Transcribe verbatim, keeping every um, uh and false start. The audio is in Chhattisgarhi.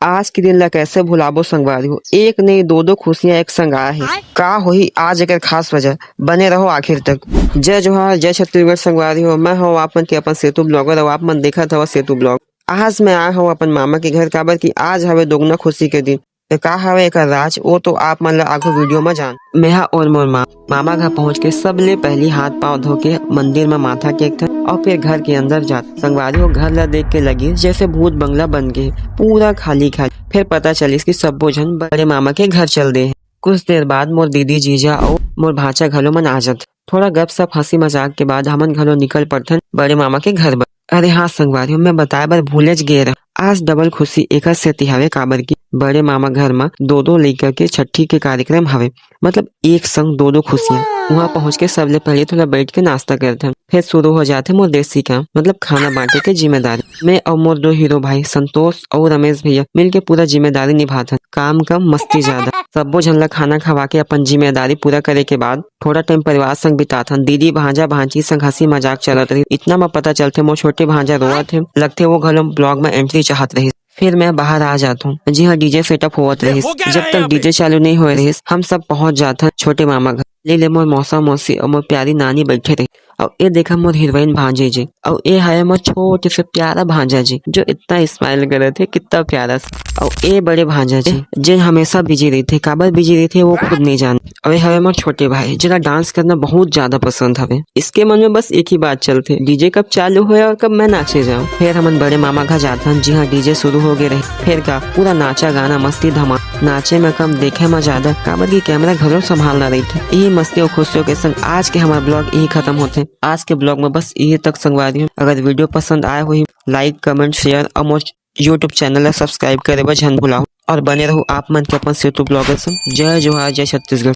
आज के दिन ला कैसे भुलाबो संगवारी हो, एक नहीं दो दो खुशियां एक संग आए हे। का होही आज एकर खास वजह, बने रहो आखिर तक। जय जोहार, जय छत्तीसगढ़ संगवारी हो, मैं हूं आप मन के अपन सेतु ब्लॉगर और आप मन देखत हवा सेतु ब्लॉग। आज मैं आए हूं अपन मामा के घर, काबर कि आज हवे दोगुना खुशी के दिन। तो का हवे एकर राज, वो तो आप मन ला आगू वीडियो में जान। मेहा और मोर माँ मामा घर पहुँच के सबले पहली हाथ पाँव धो के मंदिर में माथा टेकथन और फिर घर के अंदर जात। संगवारी हो, घर ला देख के लगी जैसे भूत बंगला बन गए, पूरा खाली खाली। फिर पता चलिस कि सब्बो झन बड़े मामा के घर चल दे हैं। कुछ देर बाद मोर दीदी, जीजा और मोर भांचा घलो मन आ जात। थोड़ा गपशप, हंसी मजाक के बाद हमन घलो निकल पड़थन बड़े मामा के घर बर। अरे हाँ संगवारी हो, मैं बताए बर भूलेच गे रह, आज डबल खुशी एकर सेती हवे, काबर कि बड़े मामा घर म दो दो लइका के छट्ठी के कार्यक्रम हवे, मतलब एक संग दो दो खुशियाँ। वहाँ पहुँच के सबले पहले थोड़ा बैठ के नाश्ता करथन, फिर शुरू हो जाथे मोर देसी काम, मतलब खाना बांटे के जिम्मेदारी। मैं और मोर दो हीरो भाई संतोष और रमेश भैया मिलके पूरा जिम्मेदारी निभाथन। काम कम, मस्ती ज्यादा। सब्बो झन ला खाना खवा के अपन जिम्मेदारी पूरा करे के बाद थोड़ा टाइम परिवार संग बिताथन। दीदी, भांजा, भांची संग हंसी मजाक चलत रही। इतना म पता चलथे मोर छोटे भांजा रोवत हे, लगथे वो घलो ब्लॉग में एंट्री चाहत रही। फिर मैं बाहर आ जात हूँ, जी हाँ, डीजे सेटअप होवत रहिस। जब तक डीजे चालू नहीं होए रहिस, हम सब पहुंच जात हन छोटे मामा घर। ले ले मोर मौसा मौसी और मोर प्यारी नानी बैठे रही। और ये देखा मोर हीरोइन भांजे जी, और ये है मोर छोटे से प्यारा भांजा जी, जो इतना स्माइल करत है, कितना प्यारा सा। और ये बड़े भांजा जी, जे हमेशा बिजी रहिथे, काबर बिजी रहिथे वो खुद नहीं जानथे। और ये हवे मोर छोटे भाई, जेला डांस करना बहुत ज्यादा पसंद हवे। इसके मन में बस एक ही बात चलथे, डीजे कब चालू होए और कब मैं नाचे जाऊँ। फिर हमन बड़े मामा घर जाथन, जी हाँ, डीजे शुरू हो गए रहे। फिर का पूरा नाचा गाना, मस्ती धमाल। नाचे में कम, देखे में ज्यादा, काबर की कैमरा घलो संभालना रहिथे। यही मस्ती और खुशियों के संग आज के हमारा ब्लॉग यही खत्म होथे। आज के ब्लॉग में बस यही तक संगवारी हो। अगर वीडियो पसंद आए होही, लाइक, कमेंट, शेयर और मोर YouTube चैनल ला सब्सक्राइब करे बर झन भुलाओ और बने रहो आप मन के अपन सेतु ब्लॉगर संग। जय जोहार, जय छत्तीसगढ़।